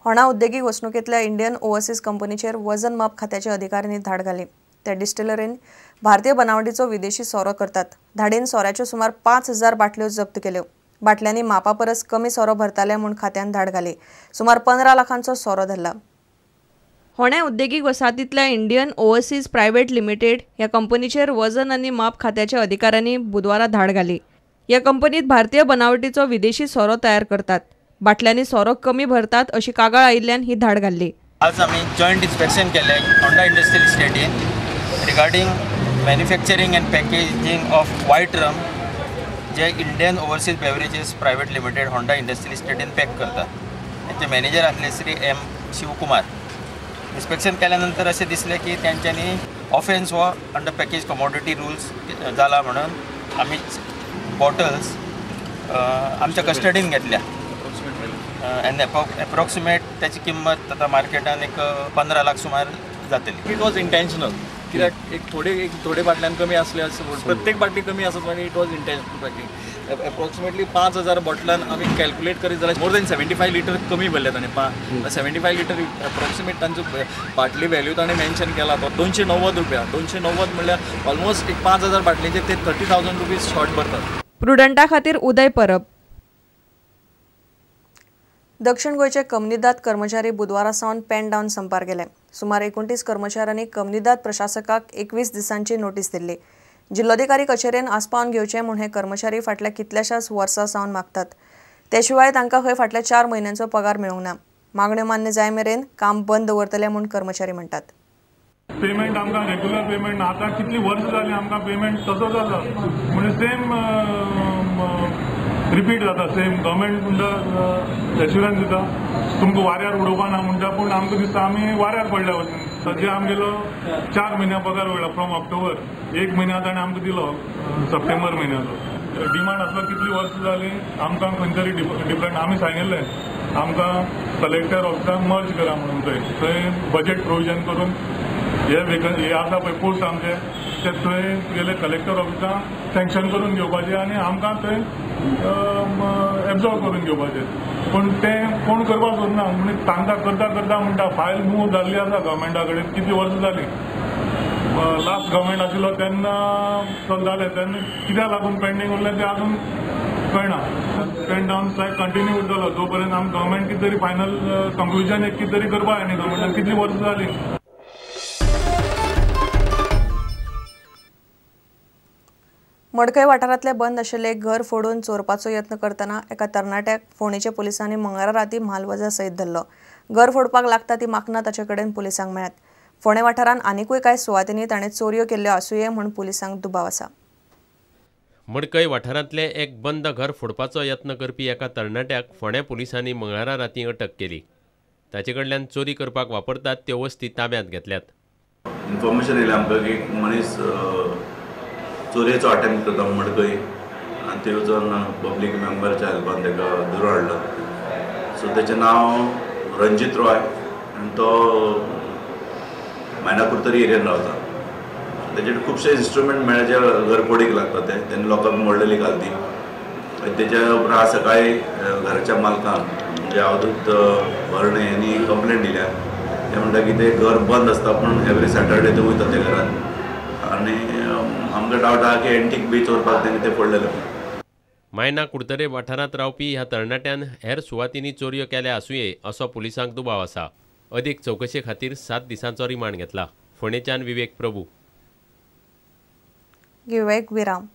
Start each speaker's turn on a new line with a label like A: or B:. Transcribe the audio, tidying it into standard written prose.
A: होणा उद्देगीक वसणुकेंतल्या Indian overseas कंपनीचेर वजन माप खात्याच्या अधिकाऱ्यांनी धाड घाली. त्या डिस्टिलरीन भारतीय बनावटीचो विदेशी सोरो करतात. धाडीन सोऱ्याच्यो सुमार 5000 बाटल्यो जप्त केल्यो. बाटल्यांनी मापा परस कमी सोरो भरताले म्हूण खात्यान धाड घाली. सुमार 15 लाखांचो सोरो धरला. होण्या उद्देगीक वसाहतींतल्या इंडियन ओव्हरसीज प्रायव्हेट लिमिटेड ह्या कंपनीचेर वजन आनी माप खात्याच्या अधिकाऱ्यांनी बुधवारा धाड घाली. ह्या कंपनीत भारतीय बनावटीचो विदेशी सोरो तयार करतात. बाटल्यांनी सोरो कमी भरतात अशी कागाळ आयिल्ल्यान ही धाड घाल्ली.
B: आज आमी जॉयंट इन्स्पेक्शन केलें होंडा इंडस्ट्रियल इस्टेटीन regarding manufacturing and packaging of white rum J Indian Overseas Beverages Private Limited Honda industrial इस्टेटीन pack करता. त्यांचे मॅनेजर आसले श्री एम शिवकुमार. इन्स्पेक्शन केल्यानंतर अशें दिसलें की तेंच्यांनी ऑफेन्स हो अंडर पॅकेज कमॉडिटी रुल्स जाला म्हणून आमी बॉटल्स आमच्या कस्टडीन घेतल्या एंड एप्रॉक्सिमेट त्याची किंमत आतां मार्केटान एक 15 लाख सुमार जातली.
C: It was intentional कित्याक एक थोडे बाटल्यान कमी आसले प्रत्येक बाटली कमी आसत आनी it was intentional packing. Approximately 5000 बॉटलान आमी कॅल्क्युलेट करीत जाल्यार मोर दॅन 75 लिटर कमी भरले ताणें. 75 लिटर एप्रॉक्सिमेट तांचो बाटली व्हॅल्यू ताणें मेन्शन केला तो 290 रुपया. 290 म्हणल्यार ऑलमोस्ट एक 5000 बाटलीचे ते 30,000 रुपीज शॉर्ट भरतात.
A: प्रुडंटा खातीर उदय परब. दक्षिण गोंयचे कमनिदाद कर्मचारी बुधवारा सावन पेन डावन संपार गेले. सुमार 29 कर्मचाऱ्यांनी कमनिदाद प्रशासकाक 21 दिसांची नोटीस दिल्ली. जिल्लोधिकारी कचेरेन आस्पावन घेवचें म्हूण हे कर्मचारी फाटल्या कितल्याशाच वर्सां सावन मागतात. ते शिवाय तांकां खंय फाटल्या 4 म्हयन्यांचो पगार मेळूंक ना. मागण्यो मान्य जाय मेरेन काम बंद दवरतले म्हूण कर्मचारी म्हणटात.
D: पेमेंट आमकां रेग्युलर पेमेंट आतां कितली वर्सां जाली आमकां पेमेंट तसोच आसा म्हणजे सेम रिपीट जाता. सेम गव्हर्मेंट म्हणटा एश्युरन्स दिता तुमकां वाऱ्यार उडोवपा ना म्हणटा, पूण आमकां दिसता आमी वाऱ्यार पडल्या वचून. सद्या आमगेलो 4 म्हयन्या पगार वयला फ्रॉम ऑक्टोबर. 1 म्हयन्या ताणें आमकां दिलो सप्टेंबर म्हयन्याचो. डिमांड आसलो कितली वर्सां जाली आमकां खंय तरी डिफरंट आमी सांगिल्लें आमकां कलेक्टर ऑफिसाक मर्ज करा म्हणून. थंय थंय बजेट प्रोविजन करून हे हे आसा पळय पोस्ट आमचे ते थंय गेले कलेक्टर ऑफिसाक सँक्शन करून घेवपाचे आनी आमकां थंय एब्जॉर्ब करून घेवपाचे. पूण तें कोण करपाक सोदना म्हणजे तांकां करता करता म्हणटा फायल मूव जाल्ली आसा गव्हर्मेंटा कडेन कितली वर्सां जाली. लास्ट गव्हर्मेंट आशिल्लो तेन्ना चलतालें, तेन्ना कित्याक लागून पेंडींग उरलें तें अजून कळना. पेन डावन स्ट्रायक कंटिन्यू उरतलो जो पर्यंत आम गव्हर्मेंट कितें तरी फायनल कंक्लुजन एक कितें तरी करपाक जाय न्ही. गव्हर्मेंटान कितली वर्सां जाली.
A: मडकय वाठारांतले बंद आशिल्ले घर फोडून चोरपाचो यत्न करतना एका तरणाट्याक फोंडेच्या पुलिसांनी मंगळारा राती म्हालवजा सयत धरलो. घर फोडपाक लागता ती माकनां ताचे कडेन पुलिसांक मेळ्ळ्यात. फोंडें वाठारांत आनिकूय कांय सुवातींनी ताणें चोरयो केल्ल्यो आसुये म्हूण पुलिसांक दुबाव आसा.
E: मडकय वाठारांतले एक बंद घर फोडपाचो यत्न करपी एका तरणाट्याक फोंडें पुलिसांनी मंगळारा राती अटक केली. ताचे कडल्यान चोरी करपाक वापरतात त्यो वस्ती ताब्यांत घेतल्यात.
F: इन्फॉर्मेशन येयलें आमकां की मनीस चोरयेचो अटेम्प्ट करता मडकय आनी थंय वचून पब्लीक मेंबरच्या हेल्पान ताका धरून हाडलो. सो तेचें नांव रंजीत रॉय आनी तो मायना कुडतरी एरियन रावता. तेजे खुबशे इन्स्ट्रुमेंट मेळ्ळे जे घरफोडीक लागता ते तेन्ना लोकांक मोडलेली घालती. तेच्या उपरांत आज सकाळी घराच्या मालकान म्हणजे अवधूत भरणे यांनी कंप्लेंट दिल्या. ते म्हणटा की ते घर बंद आसता पूण एवरी सॅटर्डे ते वयता ते घरांत आनी आमकां डावट आहा की एंटीक बी चोरपाक तेणी ते फोडलेले.
E: मायना कुडतरे वाठारांत रावपी ह्या तरणाट्यान हेर सुवातींनी चोरयो केल्या आसुये असो पुलिसांक दुबाव आसा. अदीक चवकशे खातीर 7 दिसांचो रिमांड घेतला. फोंडेच्यान विवेक प्रभू.
A: घेवया एक विराम.